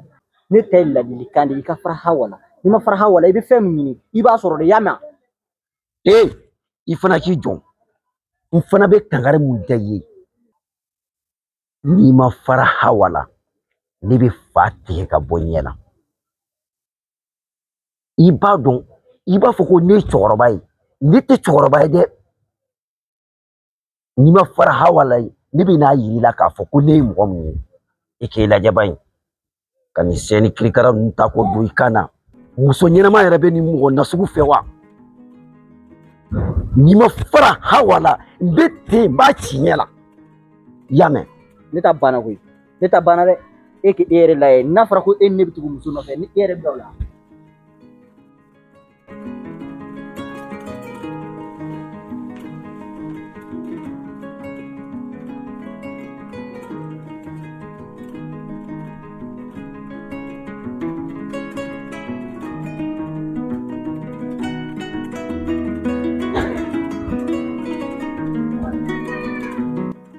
ne ta ye ladilikan de ye, i ka fara Hawa la. N'i ma fara Hawa la, i bɛ fɛn min ɲini, i b'a sɔrɔ de, i y'a mɛn? Ee, i fana k'i jɔ, n fana bɛ kangari mun da i ye, n'i ma fara Hawa la, ne bɛ fa tigɛ ka bɔ ɲɛ na. I b'a dɔn, i b'a fɔ ko ne ye cɛkɔrɔba ye, ne tɛ cɛkɔrɔba ye dɛ. N'i ma fara Hawa la, ne bɛ n'a yir'i la k'a fɔ ko ne ye mɔgɔ min ye. E k'e lajɛ ba in, ka nin sɛni kirikara ninnu ta k'o don i kan na. Muso ɲɛnama yɛrɛ bɛ nin mɔgɔ nasugu fɛ wa? N'i ma fara Hawa la, n bɛ ten, n b'a ci ɲɛ la. I y'a mɛn? Ne ta banna koyi, ne ta banna dɛ. E k'e yɛrɛ lajɛ, n'a fɔra ko e ni ne bɛ tugu muso nɔfɛ, ni e yɛrɛ bila o la.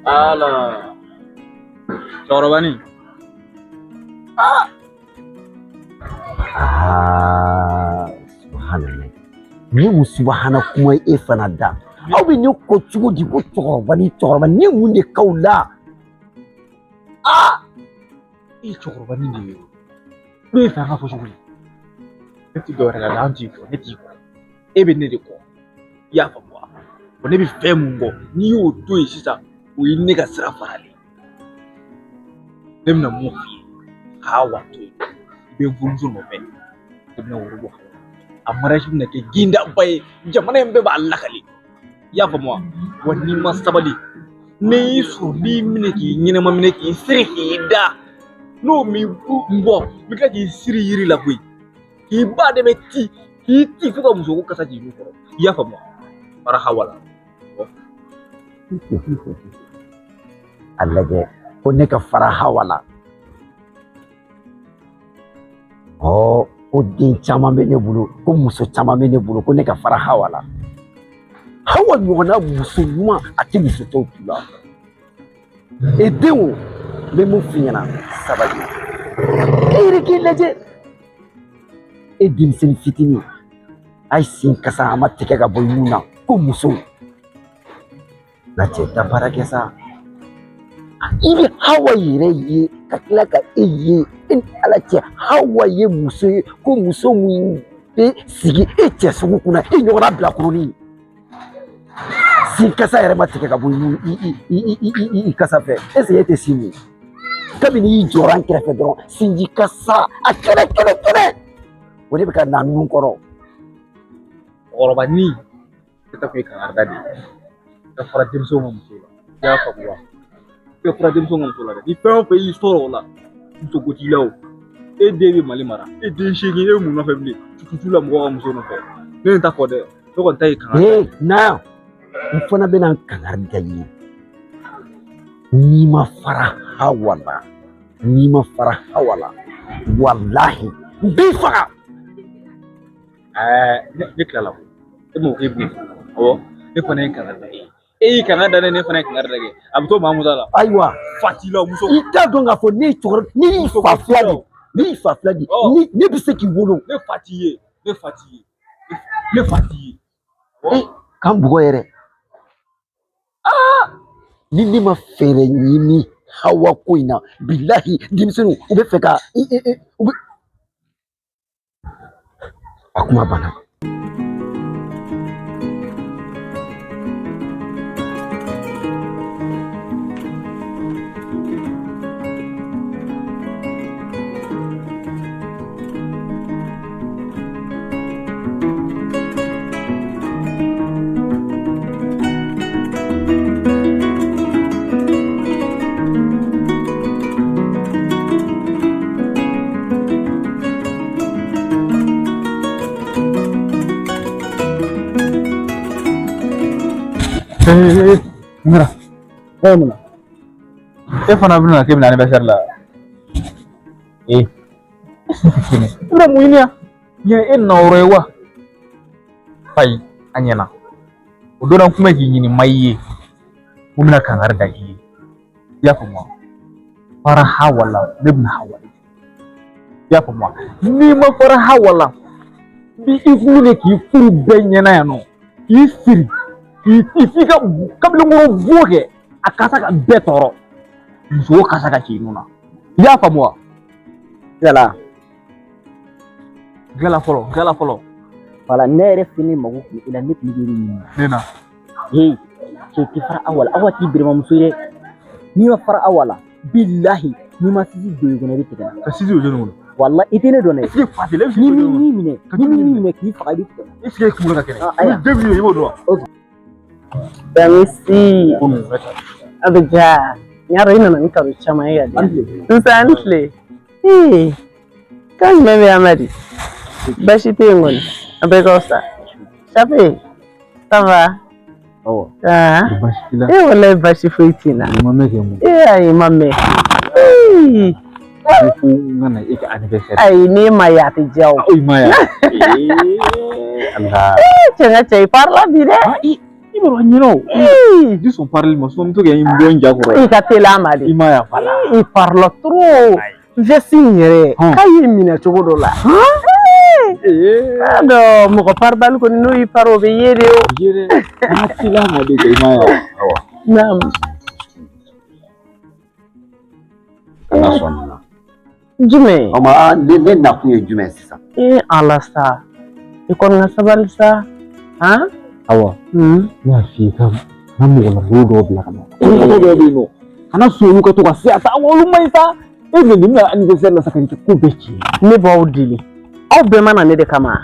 Ala cɛkɔrɔbanin. Aa, subhanallah, ni mun subahana kuma ye e fana da? Aw bɛ ne ko cogo di ko cɛkɔrɔba ni cɛkɔrɔba ni mun de k'aw la? Aa, e ye cɛkɔrɔbanin de ye o, ne bɛ fɛ an ka fɔ cogo di? Ne ti dɔwɛrɛ la, an t'i kɔ, ne t'i kɔ, e bɛ ne de kɔ, i y'a faamu wa? Wa ne bɛ fɛn mun kɔ, n'i y'o to yen sisan, o ye ne ka sira faralen. Ne bɛna mun f'i ye, Hawa to yen, i bɛ n furumuso nɔfɛ, ne bɛna woro bɔ. A mariage bɛna kɛ gindaba ye, jamana in bɛɛ b'a lakale, i y'a faamu wa? Wa n'i ma sabali, ne y'i sɔrɔ, n b'i minɛ k'i ɲɛnama minɛ, k'i siri k'i da, n'o m'i bɔ, n bɛ tila k'i siri yiri la koyi, k'i ba dɛmɛ ci, k'i ci fo ka musoko kasa jigin i kɔrɔ, i y'a faamu wa? Fara Hawa la. A lajɛ ko ne ka fara Hawa la. Ɔ, ko den caman bɛ ne bolo, ko muso caman bɛ ne bolo, ko ne ka fara Hawa la. Hawa ɲɔgɔnna muso ɲuman, a tɛ muso tɔw tu la. E denw, n bɛ mun f'i ɲɛna, sabali. E yɛrɛ k'i lajɛ, e denmisɛnnin fitinin, a ye sen kasa a ma tigɛ ka bɔ i nun na ko muso. Na cɛ, taa baara kɛ sa. I bɛ Hawa yɛrɛ ye ka tila ka e ye, e ni Ala cɛ, Hawa ye muso ye ko muso min bɛ sigi e cɛ sugu kunna, e ɲɔgɔnna bilakoronin. Sin kasa yɛrɛ ma tigɛ ka bɔ i kasa fɛ, est-ce que e tɛ sin min? Kabini i jɔra n kɛrɛfɛ dɔrɔn, sinji kasa a kɛnɛ kɛnɛ kɛnɛ, o de bɛ ka na nun kɔrɔ. Cɛkɔrɔbanin, ne ta kun ye kankarida de ye. I ka fara denmisɛnw ka muso la, i y'a faamu wa? I ka fara denmisɛnw ka muso la dɛ. Ni fɛn o fɛn y'i sɔrɔ o la, muso ko t'i la o. E den bɛ Mali mara, e den 8, e bɛ mun nɔfɛ bilen? Tutu la mɔgɔw ka muso nɔfɛ. Ne nin ta fɔ dɛ, ne kɔni ta ye kankari. Ee, na n fana bɛna n kankari da i ye. N'i ma fara Hawa la, n'i ma fara Hawa la, walahi n b'i faga. Ɛɛ, ne tilala ko e m'o k'e bɛ awɔ, ne fana ye kankari da e ye. E y'i kankari da ne, ne fana ye kankari da kɛ. A bɛ to maa mun ta la. Ayiwa. Fa t'i la muso. I t'a dɔn k'a fɔ ne ye cɛkɔrɔba, ne y'i fa fila de, ne y'i fa fila de, ni ne bɛ se k'i wolo. Ne fa t'i ye, ne fa t'i ye, ne fa t'i ye. E k'an bugɔ yɛrɛ. Aa, ni ne ma fɛɛrɛ ɲini Hawa ko in na, bilahi denmisɛnninw u bɛ fɛ ka u bɛ a kuma banna. Mira, e mun na? E fana bɛna k'e bɛna anniversaire la. Ee, i bɛna mun ɲini yan? Ɲɛ e nɔ ye wa? Ayi, a ɲɛna. O don na n kun bɛ k'i ɲini ma i ye. N ko n bɛna kankari da i ye. I y'a faamu wa? Fara Hawa la, ne bɛna Hawa de. I y'a faamu wa? N'i ma fara Hawa la, n b'i minɛ k'i furu bɛɛ ɲɛna yan nɔ. K'i siri, k'i f'i ka kamalenkɔrɔ bo kɛ, a kasa ka bɛɛ tɔɔrɔ. Muso kasa ka ci i nun na. I y'a faamu wa? Yala. Gala fɔlɔ, gala fɔlɔ. Wala ne yɛrɛ fɛnɛ mago kun i la, ne tun bɛ k'i ɲini. Ne na. Hey, cɛ tɛ fara Awa la, Awa t'i bɛrɛmamuso ye dɛ. N'i ma fara Awa la, bilahi, n'i ma sisi don i kɔnɔ i bɛ tigɛ. Ka sisi don jɔnni kɔnɔ? Wala i tɛ ne dɔn dɛ. Est-ce que fa tɛ e bɛ Ni min minɛ, ni min minɛ k'i faga i bɛ tigɛ. Est-ce que e kunkolo ka kɛnɛ? Ah, ayiwa. Den min i b'o dɔn wa? Damisi. A bɛ diya. N y'a dɔn i nana ni cadeau caman ye ka di yan. Nse a ni tile. Ee, kan jumɛn bɛ Amadi? Baasi tɛ yen kɔni. A bɛɛ ka fisa. Sape, ça va? Awɔ. Ah. Baasi t'i la. E walayi baasi foyi t'i la. I ma mɛn kɛ mun? Ee ayi ma mɛn. Ee. Ko fo n ka na e ka anniversaire. Ayi n'e ma ye a tɛ diya o. I ma ye wa? Ee Ala. Ee cɛ n ka cɛ i parila bi dɛ. Ah, i b'a dɔn a ɲɛna o. Ee. Di sɔn parili ma, sinon n bɛ to kɛ n bɔ n ja kɔrɔ. I ka teli a ma de. I ma ye wa? Voilà. I parla trop. Veste in yɛrɛ k'a y'i minɛ cogo dɔ la. Ee. K'a dɔn mɔgɔ paribali kɔni n'o y'i pari o bɛ ye de o. Ye dɛ. An ka teli a ma de kɛ i ma ye wa? Awɔ. Naamu. Kana sɔn nin na. Jumɛn? O ma ne nakun ye jumɛn sisan? Ee Ala sa. I kɔni ka sabali sa. Han? Awa. Hmm. Ne y'a f'i ye ka na mɔgɔ lankolon dɔw bila ka na. Mɔgɔ dɔw bɛ yen nɔ. Kana sɔn olu ka to ka se a ta olu man ɲi sa. E bɛ nin bɛna anniversaire la sa ka nin kɛ ko bɛɛ tiɲɛ. Ne b'aw deli. Aw bɛɛ ma na ne de kama.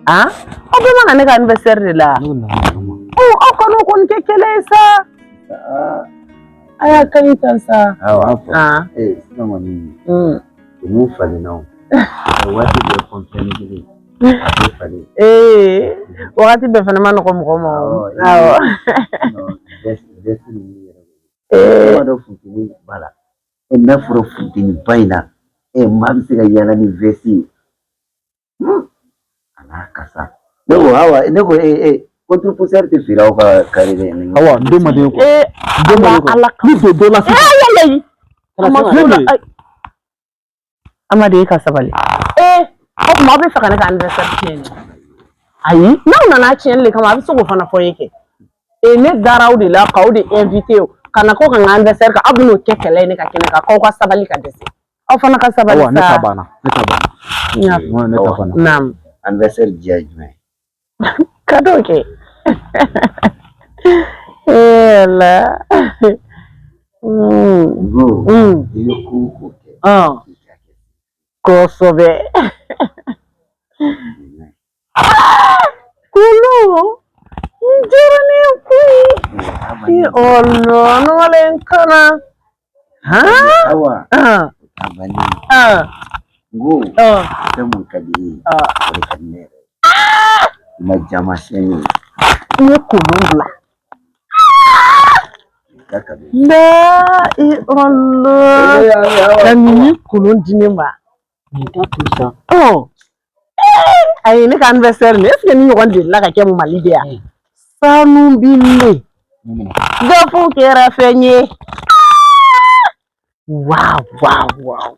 Han? Aw bɛɛ ma na ne ka anniversaire de la. Ne nana a kama. Ɔ aw kan'o kɔni kɛ kɛlɛ ye sa. A y'a ka ɲi tan sa. Awɔ, an fɔ. Han? Ee sisan kɔni Hmm. ninnu falenna o. Waati bɛɛ kɔnfɛn kelen a bɛ falen. Ee wagati bɛɛ fana ma nɔgɔ mɔgɔ ma o. Awɔ. Veste ninnu yɛrɛ. Ee. E b'a dɔn funteni b'a la. E n'a fɔra funteni ba in na, e maa bɛ se ka yaala ni veste ye. A n'a kasa. Ne ko Awa, ne ko ee contre poussière tɛ feere aw ka carré dɛ. Awa, n den man di ne kɔ. Ee N den man di ne kɔ. Ala Ni don dɔ la sisan. Ee ayi. A ma Ne s'o la. de. Ayi. Amadi e ka sabali. Ee o tuma aw bɛ fɛ ka ne ka anniversaire tiɲɛ de. Ayi n'aw nana tiɲɛli de kama a bɛ se k'o fana fɔ n ye kɛ. Ee ne dara aw de la k'aw de invité o ka na ko ka n ka anniversaire kɛ aw bɛn'o kɛ kɛlɛ ye ne ka kɛnɛ kan k'aw ka sabali ka dɛsɛ. Aw fana ka sabali Awa, ne ta sa. banna. Ne ta banna. Naamu. Ne ta banna. Naamu. Anniversaire diya ye jumɛn ye? Cadeau kɛ. Ee Ala. Hmm. N ko Hmm. i bɛ ko o ko kɛ. Ɔn. I k'a kɛ. Kosɛbɛ. Kolo. N diyara ne ye koyi. Ee Allah, ne wala n kana. Han? Awa, Ah, a bannen. ah, N ko ah. fɛn mun ka di e ye, Ah. o de ka di ne yɛrɛ ye. I ma jamasiyɛn ye. N ye kolon bila. I ka cadeau. La ee Allah. Ka nin ni kolon di ne ma. Nin t'a to sa. Ɔ. Ayi ne ka anniversaire nin est ce que ni ɲɔgɔn delila ka kɛ Mali de yan? Sanu bilen. Gafu kɛra fɛn ye. Waaw waaw waaw.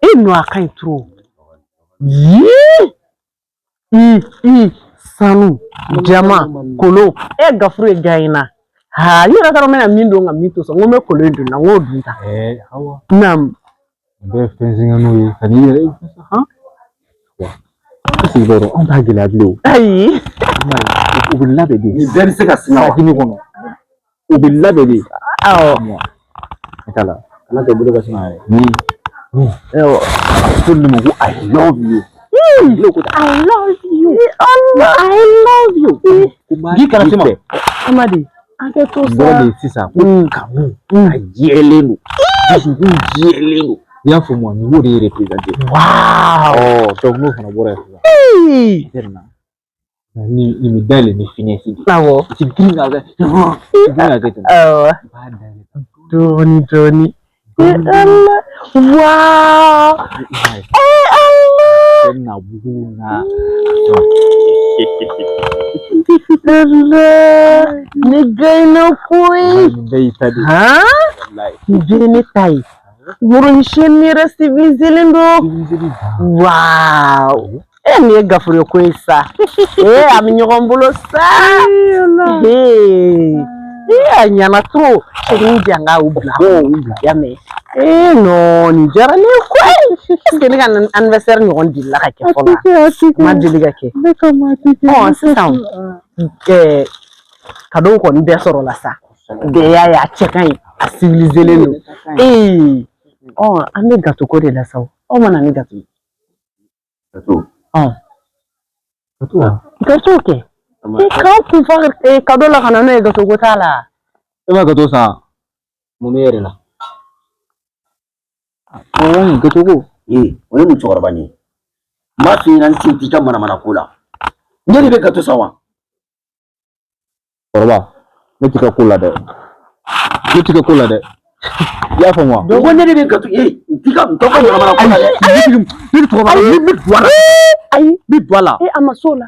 E nɔ a ka ɲi trop. Yee! I sanu jama kolon e gafuru ye gan in na. Ha, n yɛrɛ t'a dɔn n bɛna min don ka min to so. N ko n bɛ kolon in don na, n k'o dun ta. Ɛɛ Awa, Naamu. nin bɛɛ ye fɛn sɛgɛnnenw ye ka n'i yɛrɛ han wa est-ce que i b'a dɔn anw t'a gɛlɛya bilen o. Ayi. I m'a ye u bɛ labɛn de. Nin bɛɛ bɛ se ka singa wa? Sakini kɔnɔ u bɛ labɛn de. Awɔ. Ne t'a la. Kana kɛ bolo ka suma yɛrɛ. Ni Awɔ. a fɔ nin ma ko I love you. Ne ko I love you. Allah, I love you. ko n b'a Ji kana se ma. fɛ. Amadi, an kɛ to sa. Bɔrɔ de ye sisan ko kanu a jɛlen don dusukun jɛlen don i y'a faamu wa nin b'o de représenté. Waaw. Ɔ donc n'o fana bɔra yen sisan. Hey. I tɛ na ni nin bɛ dayɛlɛ ni finesse de ye. Awɔ. I tɛ girin k'a kɛ i tɛ girin k'a kɛ ten. Awɔ. I b'a dayɛlɛ tan. Dɔɔni dɔɔni. Eh Allah. Waaw. I m'a ye Eh Allah. fɛn na bugu na. Allah. Ni gɛnna koyi. Nin bɛɛ y'i ta de ye. Han? Walayi. Nin bɛɛ ye ne ta ye. Yɔrɔ ni siyɛn ne yɛrɛ civilisé don. Civilisé de. Waaw. E nin ye gafure ko ye sa. Ee a bɛ ɲɔgɔn bolo sa. Ee a ɲana trop. Cɛnin di yan ka u bila. Ɔ u bila. I y'a mɛn. Ee non nin diyara ne ye koyi. Est ce que ne ka anniversaire ɲɔgɔn delila ka kɛ fɔlɔ? Ma deli ka kɛ. Ɔ sisan ɛɛ cadeau kɔni bɛɛ sɔrɔla sa. Bɛɛ y'a ye a cɛ ka ɲi. A civilisé don. Ee ɔ an bɛ gâteau ko de la sa o. Aw ma na ni gâteau ye. Gato. Ɔ Gato wa? gâteau kɛ. I k'aw kun fa cadeau la ka na n'o ye gâteau ko t'a la. E ma gato san. Mun bɛ e yɛrɛ la? Ɔ nin gato ko. Ee, o ye mun cɛkɔrɔba nin ye? N b'a f'i ɲɛna n sen t'i ka manamana ko la. Ne de bɛ gato san wa? Kɔrɔba, ne t'i ka ko la dɛ. Ne t'i ka ko la dɛ. I y'a faamu wa? N ko ne de bɛ gato ee n t'i ka n t'aw ka manamana ko la dɛ. Ne bɛ cɛkɔrɔba ne bɛ don a la. Ayi. N bɛ don a la. E a ma s'o la.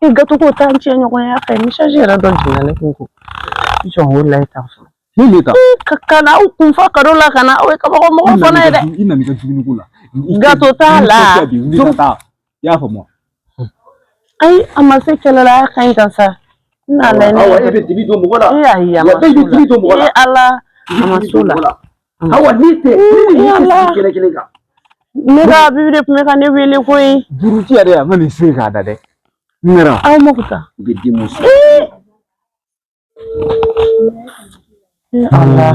E gâteau ko t'an cɛ ɲɔgɔnya fɛ. Message yɛrɛ dɔ jiginna ne kun ko. I jɔ n k'o layi tan fɔlɔ. Ne le ta. Ka na aw kun fa cadeau la ka na aw ye kabako mɔgɔ fana ye dɛ. I nana i ka dumuni ko la. Gâteau t'a la. Bi wuli ka taa. I y'a faamu wa? Ayi a ma se kɛlɛ la a ka ɲi tan sa. N n'a lajɛ ne Awa e yɛrɛ. bɛ dibi don mɔgɔ la. E ayi a ma Wa bɛɛ s'o bɛ dibi don mɔgɔ la. la. E Ala a ma s'o la. Awa n'i tɛ ni ni tɛ Ala. sigi kɛnɛ kelen kan. Ne ka Abibi de tun bɛ ka ne wele koyi. Juru ci yɛrɛ a ma nin se k'a da dɛ. N yɛrɛ. Aw mako ta. I bɛ denmuso. E Ala.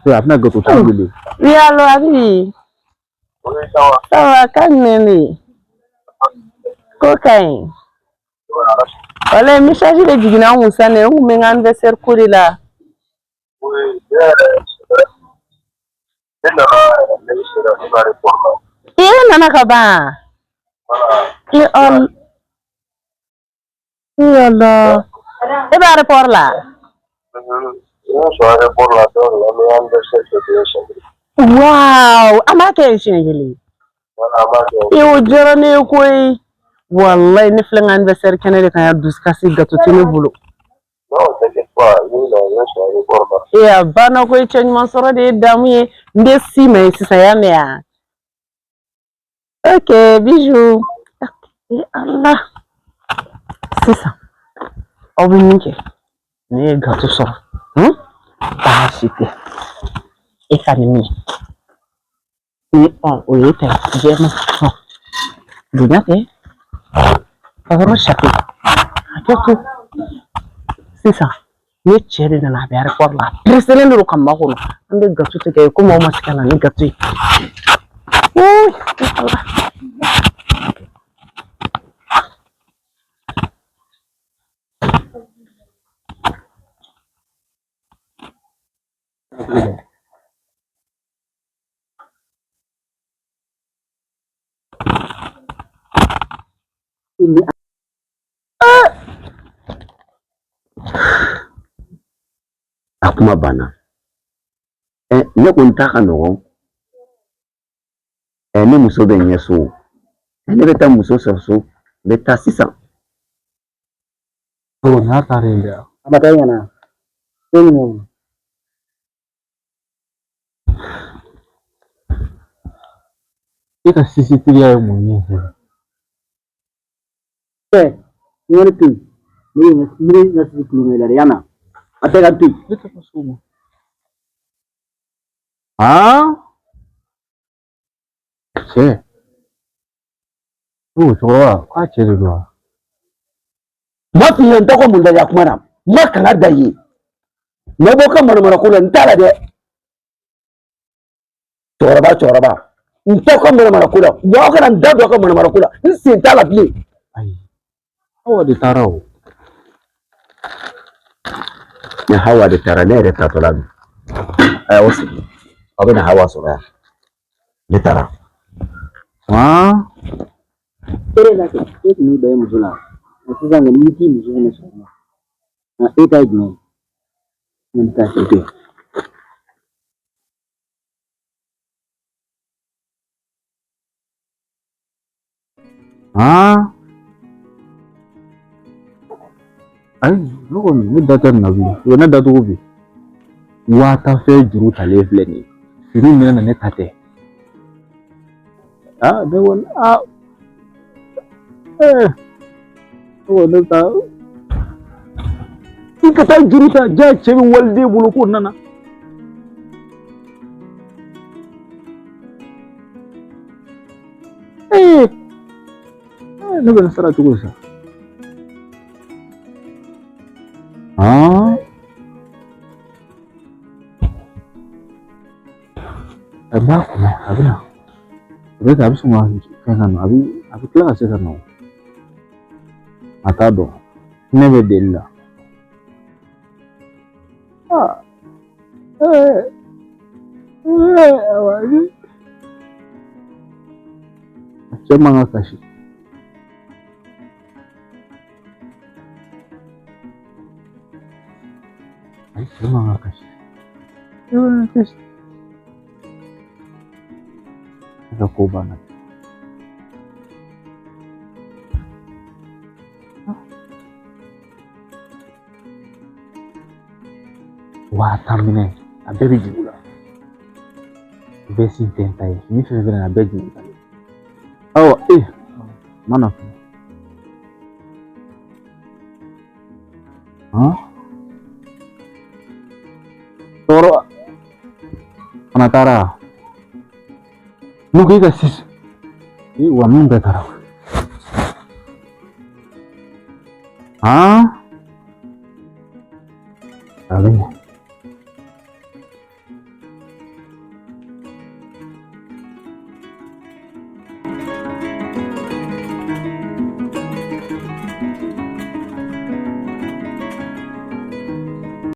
A bɛna gato tigi wele. Oui, allo Abibi. Ça va, kan jumɛn bɛ yen? Ko ka ɲi. Walayi message de jiginna n kun sisan dɛ n kun bɛ n ka anniversaire ko de la. E nana ka ban. E Ala. E Ala. E bɛ aéroport la? Waaw, an b'a kɛ yen siɲɛ kelen. E o diyara ne ye koyi. Walayi ne filɛ n ka anniversaire kɛnɛ de kan yan dusukasi gâteau tɛ ne bolo. E a banna koyi cɛ ɲuman sɔrɔ de ye damu ye. N bɛ s'i ma yen sisan i y'a mɛn wa? Ok, bisous. E Ala. Sisan aw bɛ min kɛ ne ye gâteau sɔrɔ. Baasi tɛ. E ka nin minɛ. Ni ɔ o ye ta ye jɛman. Ɔ bonya tɛ. Patron chape. Hakɛ to. Sisan ne cɛ de nana a bɛ aéroport la. A pressélen don ka makɔnɔ. An bɛ gâteau tigɛ komi aw ma se ka na ni gâteau ye. Ee Ala. A kuma banna. Ɛ ne ko n ta ka nɔgɔn. Ɛ ne muso bɛ ɲɛ so. Ɛ ne bɛ taa muso sɔrɔ so. N bɛ taa sisan. Ɔ n'a taara yen dɛ. A ma taa i ɲɛna. E ɲinɛ. E ka CCTV ye mun ye? Ɛ ni ne to yen, ne bɛ n ka sisi kulonkɛ la dɛ, i y'a mɛn? A bɛɛ ka to yen. Ne tɛ ka s'o ma. Aa cɛ, o cɛkɔrɔba k'a cɛ de don wa? N b'a f'i ɲɛna, n tɔgɔ mun da kuma na, n ma kanga da i ye. N bɛ bɔ ka manamana ko la, n t'a la dɛ. Cɛkɔrɔba, cɛkɔrɔba, n t'a ka manamana ko la, wa aw kana n da don aw ka manamana ko la, n sen t'a la bilen. Ayi, Awa de taara o. Ni Hawa de taara, ne yɛrɛ taatɔla don. A y'aw sigi, aw bɛna Hawa sɔrɔ yan. Ne taara. Aa E de la kɛ, e tun b'i ban i muso la. Nka sisan kɔni n'i t'i muso fɛnɛ sɔrɔ, nka e ta ye jumɛn ye? Ne bɛ taa kɛ. Aa ayi, ne kɔni ne da tɛ nin na bilen. O ye ne dacogo bi. 50,000 fɛn juru talen filɛ nin ye. Fini minɛ na, ne ta tɛ. Aa ne kɔni, aa ee, ne kɔni ne bɛ taa i ka taa juru ta ja, cɛ bɛ waliden bolo k'o nana. Ee, ne bɛ nin sara cogo di sa? Aa a b'a kunbɛn, a bɛ na, a bɛ a bɛ sɔn ka fɛn ka na, a bɛ tila ka se ka na o. A t'a dɔn ne bɛ deli la. Aa ee ee, awa, cɛ man ka kasi. Ayi, cɛ man ka kasi. Cɛ man ka kasi. Ne ka ko banna. 50,000 minɛ, a bɛɛ bɛ juru la. Vɛsi tɛ n ta ye, ni fɛn fɛn a bɛɛ juru la. Awa, e ma na fɔlɔ. Han? Tɔɔrɔ fana taara. N'o ko e ka sisan, wa min bɛɛ taara. Han?